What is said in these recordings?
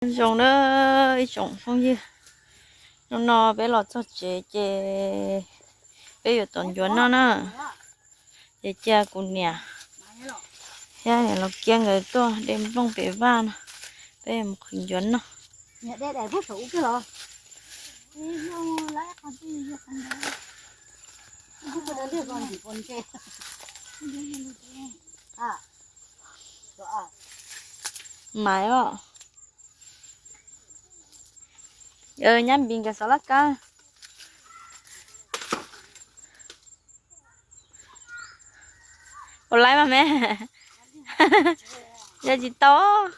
Zoo na ib tsoom phooj ywg, hnub no peb los txog tsev ces peb yuav tau ncuav noj na. Ces cia kuv niam thiab niam laus Kiab nkawd tuaj de nplooj pem vaj no, peb mus qhwv ncuav noj. Maiv os. Nyab Npis nkawd xov laj kab. Ua laib mas me. Yog tsis tau,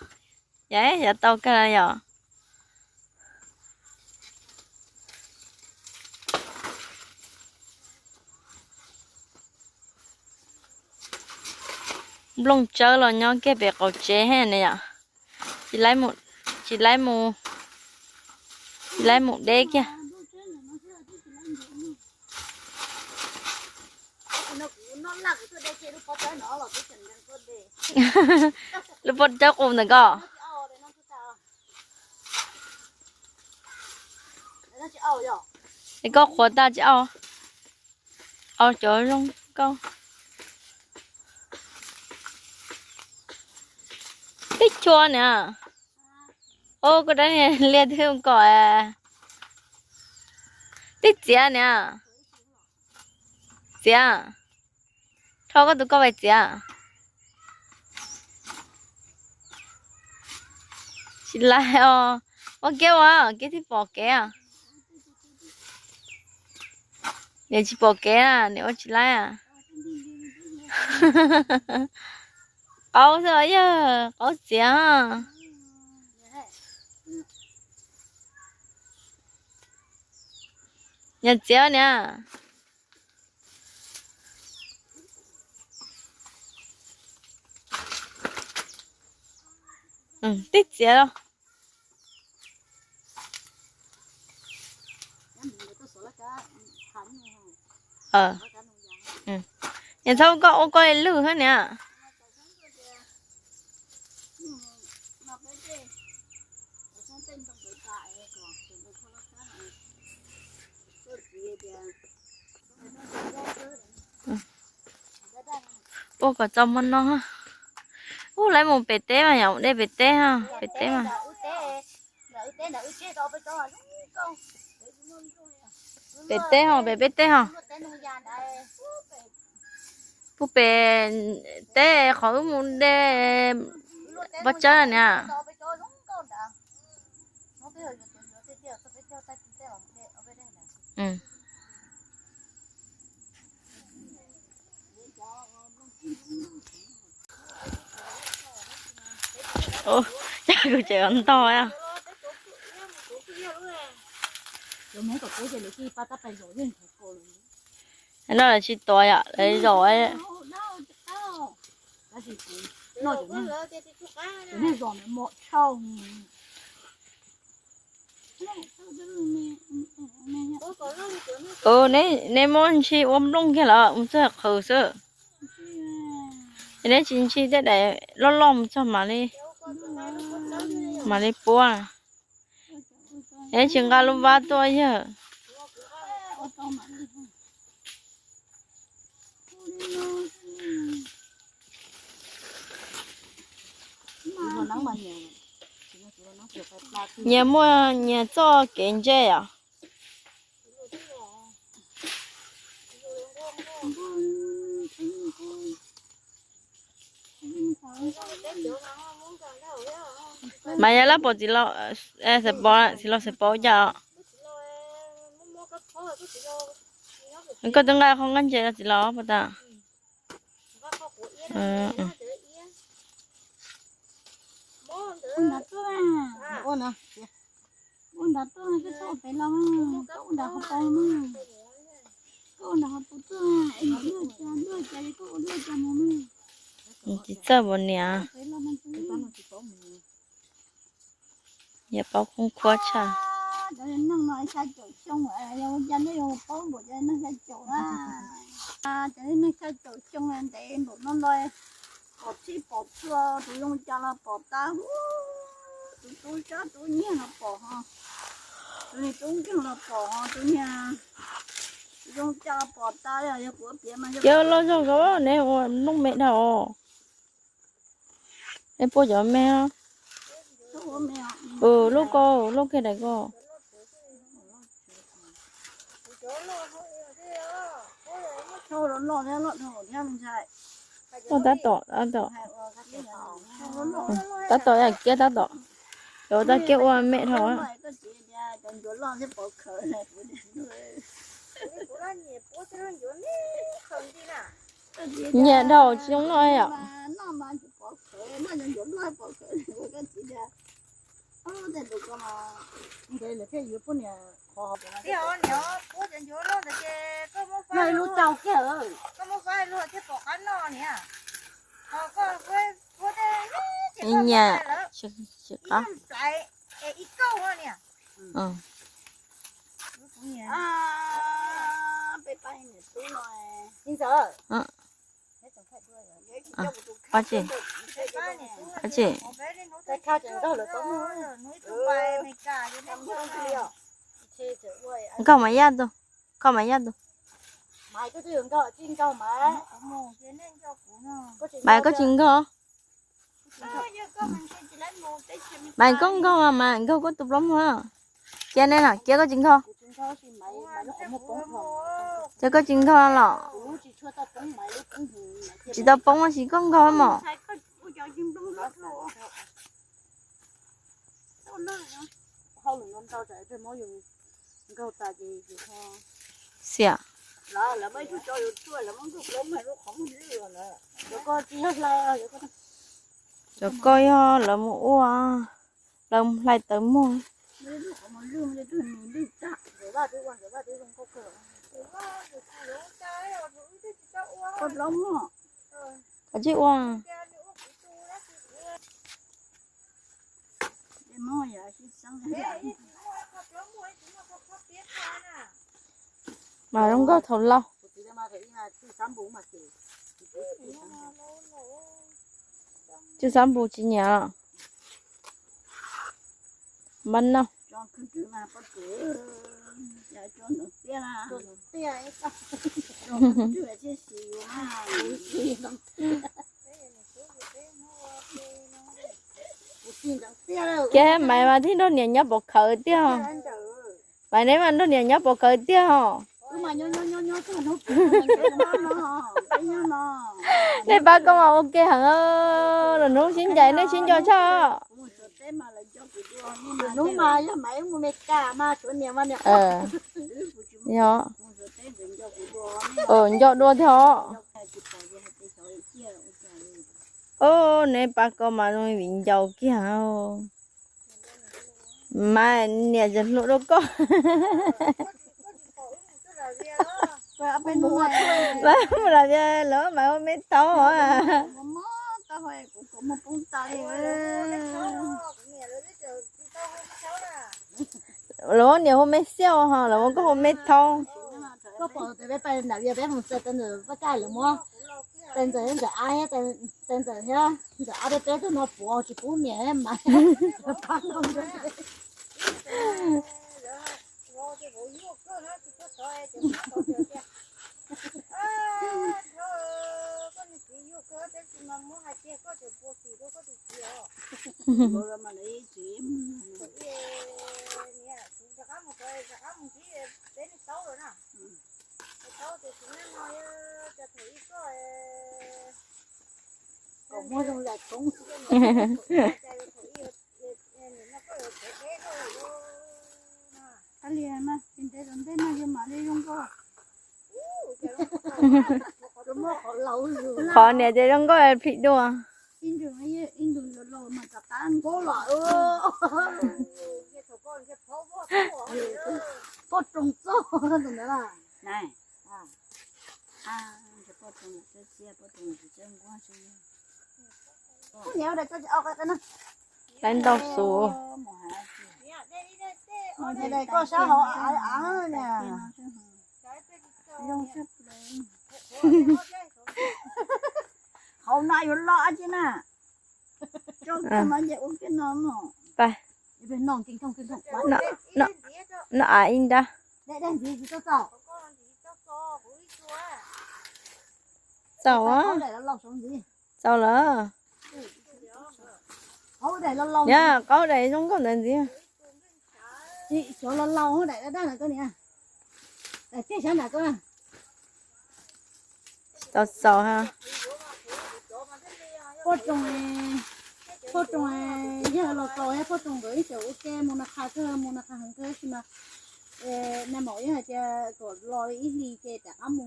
yog tau kawg yom. Nplooj tsawb los nyob kiag pem qaum tsev he ne yom. Tsis laib mus, tsis laib mus, tsis laib mus deb kiag. Lub pob tsawb qus ntawm koj. Es koj qhuav tag tsis au, au cov zoo nkauj. Tib chua niam. Ua koj dab niag liaj twg kom tib txiav niam. Txiav, rho koj tus koj vais txiav. Tsis laib os, ua kiab ua kiab thiaj pom kev. Niam tsis pom kev na, niam ua tsis laib. Qaub xwb yog qaub txiav. Niam txiav niam. Tib txiav los. Niam txhob koj ua koj li lwj thiab niam. Ua kom txaus hmo no. Ub, lawv mus pem teb mas yom, de pem teb ha, pem teb mas. Pem teb ho, pem peb teb ho. Pub pem teb qhov wb mus de pob tsawb niam. Ua cas kuv tseem ntog. No lawv tsis tuav yom, lawv zaum. Neb muab ntsis ua nplooj kiag los mus txog qhwv xwb. Neb tsis ntsis tej daim loj loj mus txog mam li, mam li puab. Neb tsis nqa lub vab tuaj yawg. Nyias muaj nyias txoj kev ntse os. Mas yog lab pom txiv laus, txiv laus xav pom cas os? Koj twb nqa qhov nqaij ntses rau txiv laus pom tas. Tsis txawj npaum niam. Yog paub khoob khuab tshaj. Cov neeg xya caum xyoo ntev npaum no los pom txhij pom txhua, tus zoo cas los pom tag huv. Tus tub sab tub nyiag los pom ho, tus niag tub nkeeg los pom ho, tus niag zoo cas los pom tas li, yog kuv piav mas yog. Ces loj zog zov neb ua nplooj me dhau. Neb puab cov me. Lub ko, lub kiag daim ko. Tab tom, tab tom, tab tom, kiab tab tom. Cov tab kiab ua me dhau. Nyiam dhau tsis zoo noj yom. Nyiam, tsis qab. Nkaug mas yaj tus, nkaug mas yaj tus. Mas koj tsis nkaug. Mas koj nkaug mas, mas nkaug koj tus plaub muag. Cia ne los, cia koj tsis nkaug. Ces koj tsis nkaug los? Tsis tau poob, tab sis koj nkaug mos. Xiam. Cov ko yog lawv mus ua, lawv mus hlais tawv muag. Koj tsis ua. Mas zoo nkauj thaum laus. Tsis xav npus tsis nyiam los? Npab noj. Ces Maiv mas thiaj nrog niam nyob pov khawv tiag. Maiv, neb mas nrog niam nyob pov khawv tiag os. Nej pab koj mas ua ke heev, lwm hnub sib ncaim nej sib nco tshaj. Yog, nco dua thiab os. Neb pab koj mas zoo viv ncaus kiag. Mas niam tseem hlub dua koj. Mas mus lawm tias lawv mas ua me thaub. Lawv niam hu me xiauj ho lawv muab koj hu me thaub. Koj pom peb pais nram Vias peb mus txog Txawj Ntxawm Vaj Kaj lawv muab Txawj Ntxawm, Ntxawm Ab thiab, Txawj Ntxawm thiab Ntxawm Ab peb peb tug no puav tsis pub niam mas. Li mas, ntev ntej no yog mam li zoo nkauj. Qhov niam ces zoo nkauj phim dua. Poj roog txog ntawd na. Laiv ntau xus. Koj sab hauv av na. Hauv no yuav loj ab tsi na. Tso kiag mas nce ua kiag no mog. Pais. Noj av ib nrab. Txaus. Txaus lawm. Yog qaub daim zoo nkauj ntawd ntxiv. Txaus txaus ha. Poj roog, poj roog yog los tau, poj roog nkawd ib txwm ua ke mus na qha kawg, mus na qha heev kawg, tab sis mas nag maum yog hais tias kom los ib hlis ces rov qab mus.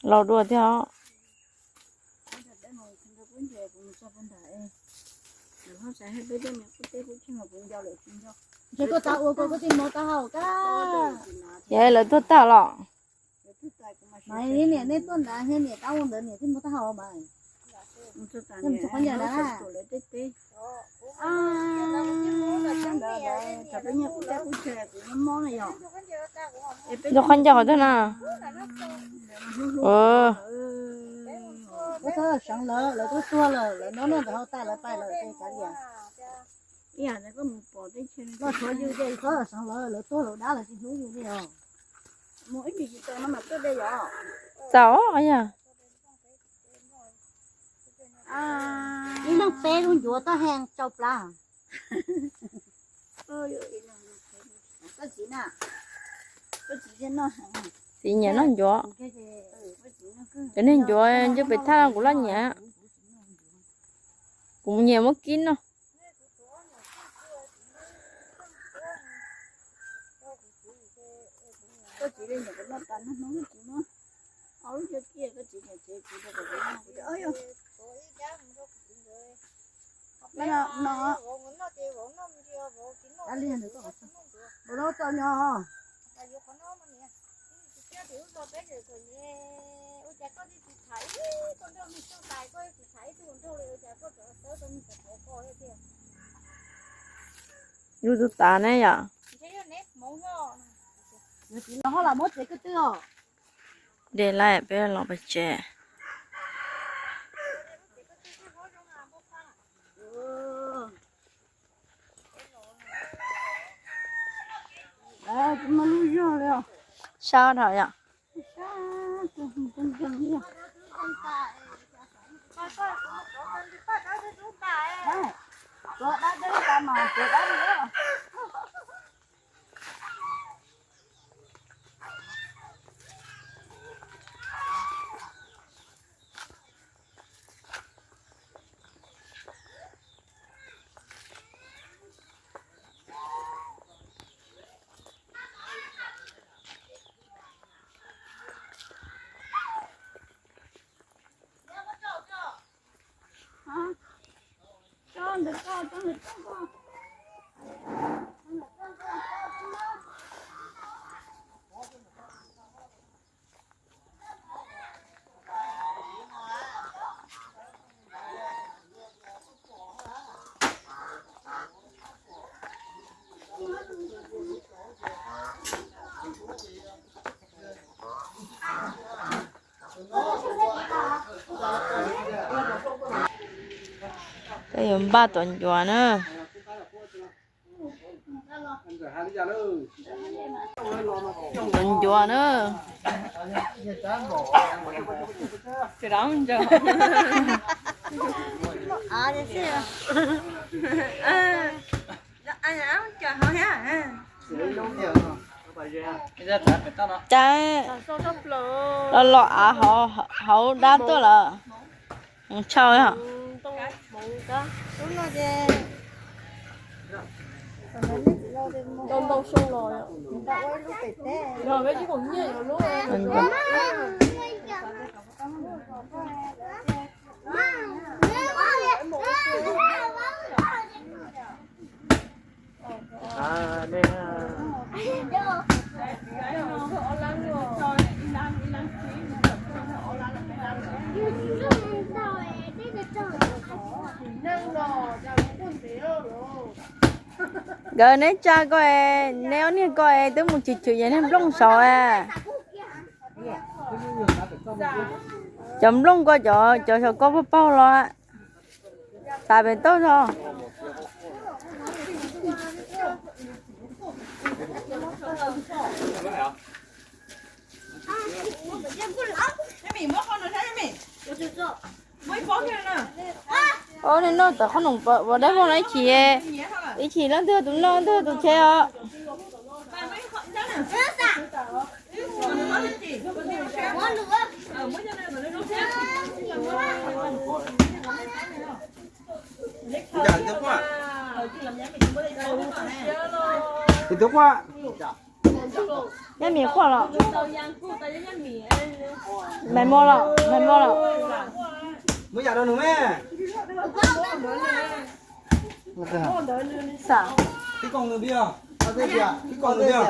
Laus dua thiab os. Yog lawv tuag tag los? Mas niam nej tuaj ntawd, niam tab ua ntawd niam thiaj muab taub hau mas. Zoo qhov ncauj qhov twg na. Lawv tuaj seev lawm, lawv tuaj tuag lawm, lawv noj noj ntawm hauv tas lawv pais lawm ces kav liam. Los tshuav yus ces txhob seev lawv, lawv tuag lawm dab lawv tsis hlub yus li os. Txaus yog. Ib leeg peb lub ncuav toj hee tsau plab. Txiv nyiam noj ncuav. Cov niag ncuav ncuav pem thaj kuv loj nyiam. Kuv nyiam muab kib noj. Yus tus tas ne yom. De lawm peb los pem tsev. Sab dhau yom. Peb yuav npaj tom ncuav na. Tom ncuav na. Cas los los av hauv dab tuaj lawm. Mus tshau yog. Nkawd neb tsa ko es neb ob niag ko es twb mus chwv chwv yog niag nplooj saud. Cov nplooj ko cov, cov xyov koj puas paug los tas pem toj zog. Ua niag noj tawm qhob noom pov dab vog no ib chim, ib chim leej twg tus noj leej twg tus cheb os. Yaj mim quaj los? Maiv Muas los? Maiv Muas los? Muab yam rau nws me. Tib koom nws pib, tib koom nws pib.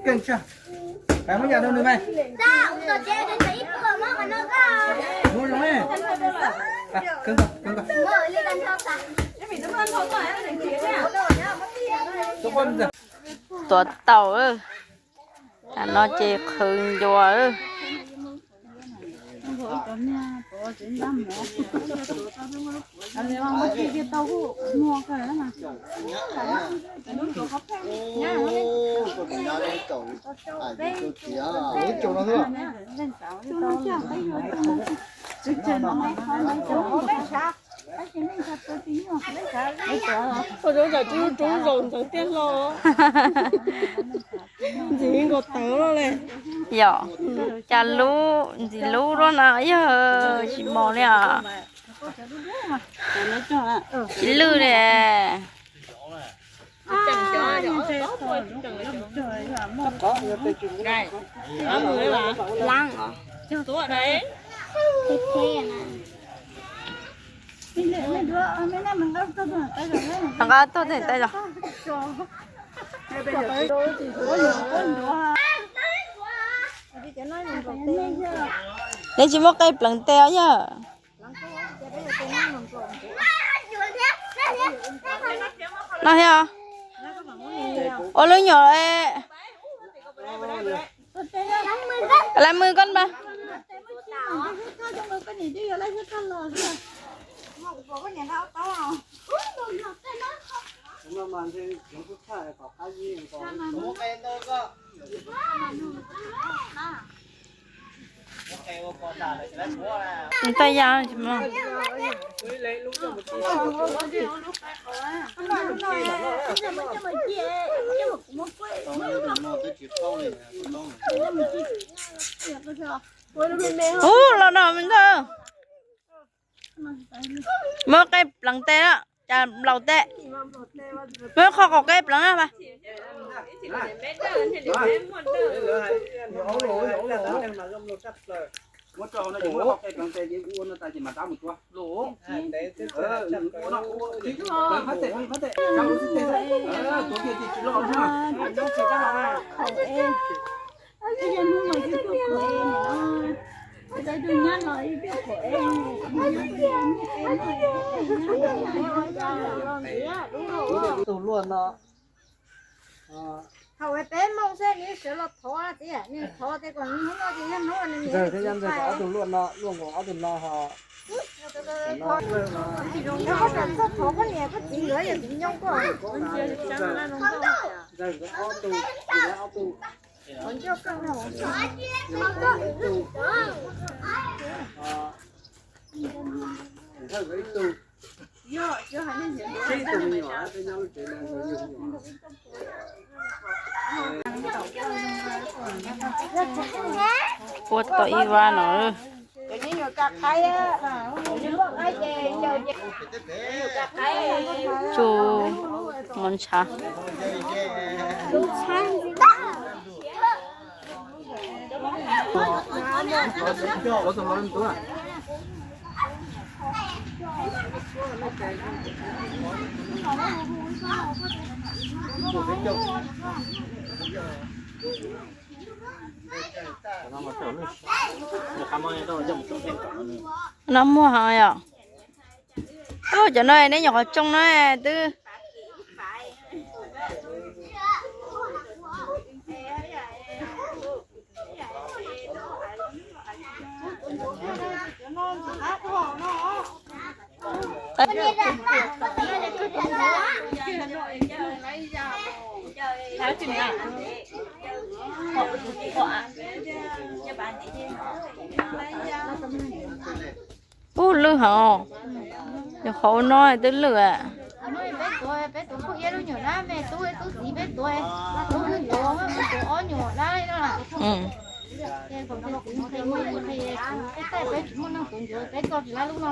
Keej tshaj. Peb muab yam rau nws me. Muab zoo ne. Kawg kawg kawg. Tuav taum, tam no ces qhwv ncua. Ua zoo ntsawm tub tub zaus ntxeev tiaj hlo. Ntxim nkaus tawv loj li. Yog, cas lub ntxim lub loj na yog tsis mos li os. Tsis lwj li. Nqa tuaj tej tais los. Neb tsis muaj qe pleev tes os yog? No thiab. Ua lub nyuam, lawv mws koj npa. Nws taj ya tsis muaj. Ub, los no me ntxawg. Muab qe pleev tes na, cas nplaum tes. Muab qhov qaum qe pleev na. Tus luaj no. Thaum peb moos xwb nws sawv los thov txiv, nws thov tias kom nws hnub no ces yog hnub nws niam thiab yog ntawd kom ob tug luaj no, luaj nkaus ob tug no ho. Koj txog thov koj niam koj txiv nkawd yog txiv nyoo koj. Ob tug, ob tug. Puab tau ib vab no. Tsuj mov ntshav. No muaj heev yom. Cov no neb nyuam qhuav tsoo no twb. Ub, lwj hov, yog qhov no twb lwj. Peb tuav, peb tuav phooj ywg lub nyuam dab, me tub, tub txiv peb tuav, tub tuav, peb tuav ob nyuam dab no. Peb tsis muaj neeg tuav ncuav, peb tso tsis lab lub no.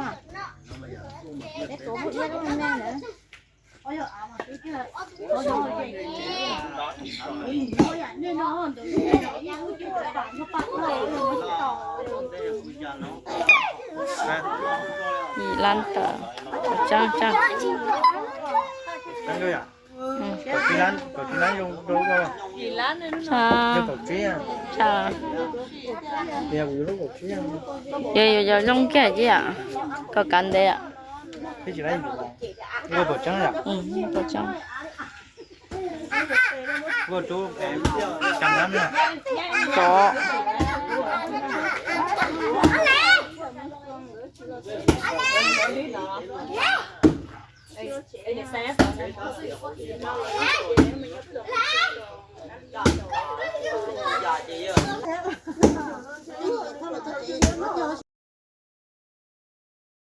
Peb tuav phooj ywg lub me ntawd. Yim lab tawm, tsa, tsa. Yog yus zoo kiag cia, koj kav ntev. Tsov.